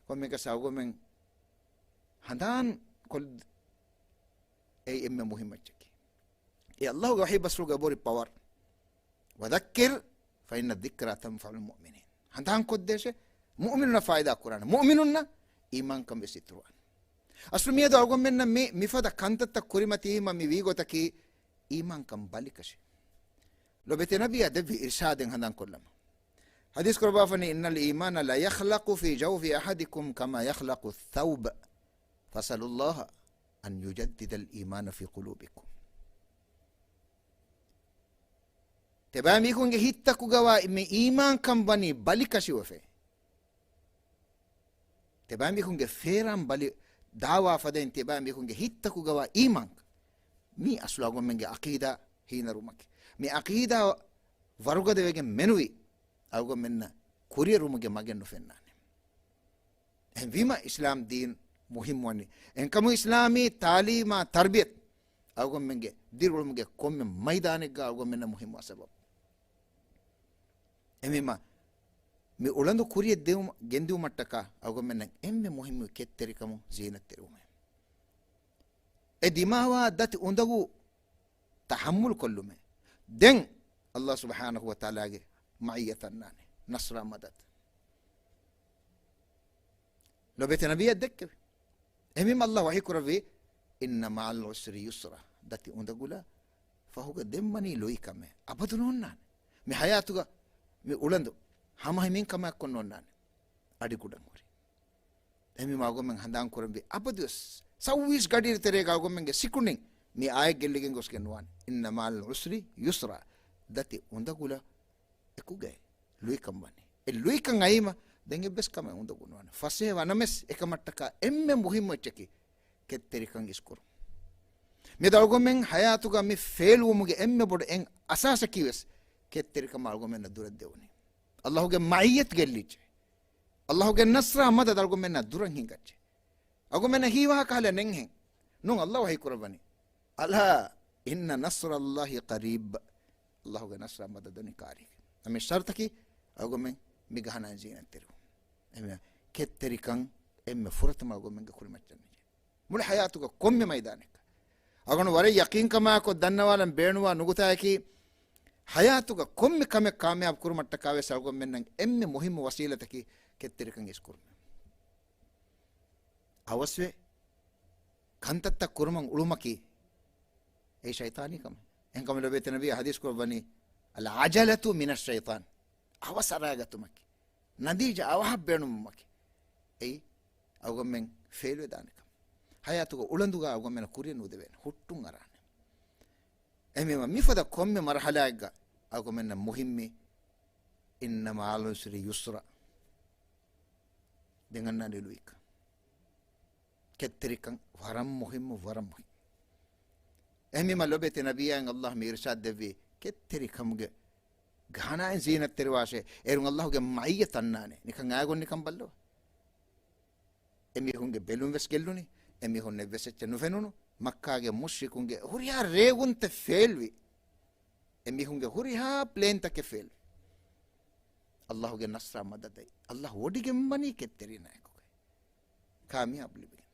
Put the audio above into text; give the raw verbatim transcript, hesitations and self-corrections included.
ކޮންމެއަކަސް އަޅުގަނޑުމެން ހަނދާން ކޮށް އެއީ އެންމެ މުހިއްމު އެއްޗަކީ. އެ އައްލާހުގެ ވަޙީ ބަސްފުޅުގެ ބޮޑު ޕަވަރ. وذكر فإن الذكرى تنفع المؤمنين. ހަނދާން ކޮށްދޭށޭ، މުއުމިނުންނަށް ފާއިދާ ކުރާނެ. މުއުމިނުންނަށް އީމާންކަން ވެސް އިތުރުވާނެ. އަސްލު މިއަދު އަޅުގަނޑުމެންނަށް މި، މިފަދަ ކަންތައްތައް ކުރިމަތީމަ މި ވީގޮތަކީ އީމާންކަން ބަލިކަށި. ލޮބެތި ނަބިއްޔާ ދެއްވި އިރްޝާދެއް ހަނދާން ކޮށްލަމު. ޙަދީޘް ކުރައްވާފަނީ، إن الإيمان ليخلق في جوف أحدكم كما يخلق الثوب فاسألوا الله أن يجدد الإيمان في قلوبكم. ތިބާމީހުންގެ ހިތްތަކުގަވާ މި އީމާންކަން ވަނީ ބަލިކަށިވެފަ. ތިބާމީހުންގެ ފޭރާން ބަލި ދާވާ ފަދައިން ތިބާމީހުންގެ ހިތްތަކުގަވާ އީމާން. މީ އަސްލު އަޅުގަނޑުމެންގެ ޢަޤީދާ ހީނަރުމަކީ. މި ޢަޤީދާ ވަރުގަދަވެގެން މެނުވީ އަޅުގަނޑުމެންނަށް ކުރިއެރުމުގެ މަގެއް ނުފެންނާނެ. އެހެންވީމަ އިސްލާމް ދީން މުހިއްމުވަނީ. އެހެންކަމުން އިސްލާމީ ތާލީމާ ތަރްބިޔަތު އަޅުގަނޑުމެންގެ ދިރިއުޅުމުގެ ކޮންމެ މައިދާނެއްގަ އަޅުގަނޑުމެންނަށް މުހިއްމުވާ ސަބަބު. އެހެންވީމަ މި އުޅަނދު ކުރިއަށް ދެވުމަ، ގެންދިއުމަށްޓަކާ އަޅުގަނޑުމެންނަށް އެންމެ މުހިއްމު ކެތްތެރިކަމުން ޒީނަތްތެރިވުމޭ. އެ ދިމާވާ ދަތި އުނދަގޫ ތަޙައްމުލު ކޮށްލުމޭ. ދެން އައްލާހު ސުބްޙާނަހު ވަތަޢާލާގެ މަޢިއްޔަތު އަންނާނެ، ނަޞްރާ މަދަދު. ލޮބެތި ނަބިއްޔާ ދެއްކެވި. އެހެންވީމަ އައްލާހު ވަޙީ ކުރެއްވީ، إن مع العسر يسرا. ދަތި އުނދަގުލަށް ފަހުގަ ދެން ވަނީ ލުއިކަމެއް. އަބަދު ނޯންނާނެ. މި ޙަޔާތުގަ މި އުޅަނދު ހަމަހިމޭން ކަމާއެއްކޮށް ނޯންނާނެ. އަޑިގުޑަން ހުރި. އެހެންވީމަ އަޅުގަނޑުމެން ހަނދާން ކުރަންވީ އަބަދުވެސް ސައުވީސް ގަޑިއިރު ތެރޭގަ އަޅުގަނޑުމެންގެ ސިކުނޑިން މި އާޔަތް ގެއްލިގެން ގޮސްގެން ނުވާނެ. إن مع العسر يسرا. ދަތި އުނދަގުލަށް އެކުގައި ލުއިކަން ވަނީ. އެ ލުއިކަން އައީމަ ދެން އެއްވެސް ކަމެއް އުނދަގޫ ނުވާނެ. ފަސޭހަ ވަނަމެސް އެކަމަށްޓަކާ އެންމެ މުހިއްމު އެއްޗަކީ ކެތްތެރިކަން އިސްކުރުން. މިއަދު އަޅުގަނޑުމެން ޙަޔާތުގަ މި ފެއިލްވުމުގެ އެންމެ ބޮޑު އެއް އަސާސަކީ ވެސް ކެތްތެރިކަމާ އަޅުގަނޑުމެންނަށް ދުރަށް ދެވުނީ. އައްލާހުގެ މަޢިއްޔަތު ގެއްލިއްޖެ. އައްލާހުގެ ނަޞްރާ މަދަދު އަޅުގަނޑުމެންނާ ދުރަށް ހިނގައްޖެ. އަޅުގަނޑުމެންނަށް ހީވާހަކަ ހަލަ ނެންހެން. ނޫން އައްލާހު ވަޙީ ކުރައްވަނީ، ألا إن نصر الله قريب. އައްލާހުގެ ނަޞްރާ މަދަދު ވަނީ ކާރީގަ. އަމި ޝަރުތަކީ އަޅުގަނޑުމެން މި ގަހަނާ ޒީނަތްތެރިވުން. އެހެންވެ، ކެތްތެރިކަން އެންމެ ފުރަތަމަ އަޅުގަނޑުމެންގެ ކުރިމައްޗަށް ނެގޭ. މުޅި ޙަޔާތުގަ ކޮންމެ މައިދާނެއްގަ. އަޅުގަނޑު ވަރަށް ޔަޤީންކަމާއެކު ދަންނަވާލަން ބޭނުންވާ ނުކުތާއަކީ، ޙަޔާތުގަ ކޮންމެ ކަމެއް ކާމިޔާބު ކުރުމަށްޓަކާ ވެސް އަޅުގަނޑުމެންނަށް އެންމެ މުހިއްމު ވަސީލަތަކީ ކެތްތެރިކަން އިސްކުރުމޭ. އަވަސްވެ ކަންތައްތައް ކުރުމަށް އުޅުމަކީ އެއީ ޝައިޠާނީ ކަމެއް. އެހެންކަމުން ލޮބެތި ނަބީ ޙަދީޘް ކުރައްވަނީ، العجلة من الشيطان. އަވަސް އަރާގަތުމަކީ، ނަތީޖާ އަވަހަށް ބޭނުންވުމަކީ، އެއީ އަޅުގަނޑުމެން ފެއިލްވެދާނެ ކަމެއް. ޙަޔާތުގަ އުޅަނދުގަ އަޅުގަނޑުމެންނަށް ކުރިއަށް ނުދެވޭނެ، ހުއްޓުން އަރާނެ. އެހެންވީމަ މިފަދަ ކޮންމެ މަރުޙަލާއެއްގަ އަޅުގަނޑުމެންނަށް މުހިއްމީ، إن مع العسر يسرا. ދެން އަންނާނެ ލުއިކަން. ކެތްތެރިކަން ވަރަށް މުހިއްމު، ވަރަށް މުހިއްމު. އެހެންވީމަ ލޮބެތި ނަބިއްޔާއަށް އައްލާހު މި އިރްޝާދު ދެއްވީ، ކެތްތެރިކަމުގެ ގަހަނާއިން ޒީނަތްތެރިވާށޭ، އޭރުން އައްލާހުގެ މައިއްޔަތު އަންނާނެ. ނިކަން އާގޮން ނިކަން ބައްލަވާ. އެމީހުންގެ ބެލުން ވެސް ގެއްލުނީ. އެމީހުން އެއްވެސް އެއްޗެއް ނުފެނުނު. މައްކާގެ މުޝްރިކުންގެ ހުރިހާ ރޭވުންތައް ފެއިލްވި. އެމީހުންގެ ހުރިހާ ޕްލޭންތަކެއް ފެއިލްވި. އައްލާހުގެ ނަޞްރާ މަދަދައި އައްލާހު ވޮޑިގެން ވަނީ ކެތްތެރީންނާއެކުގައި. ކާމިޔާބު ލިބިގެން.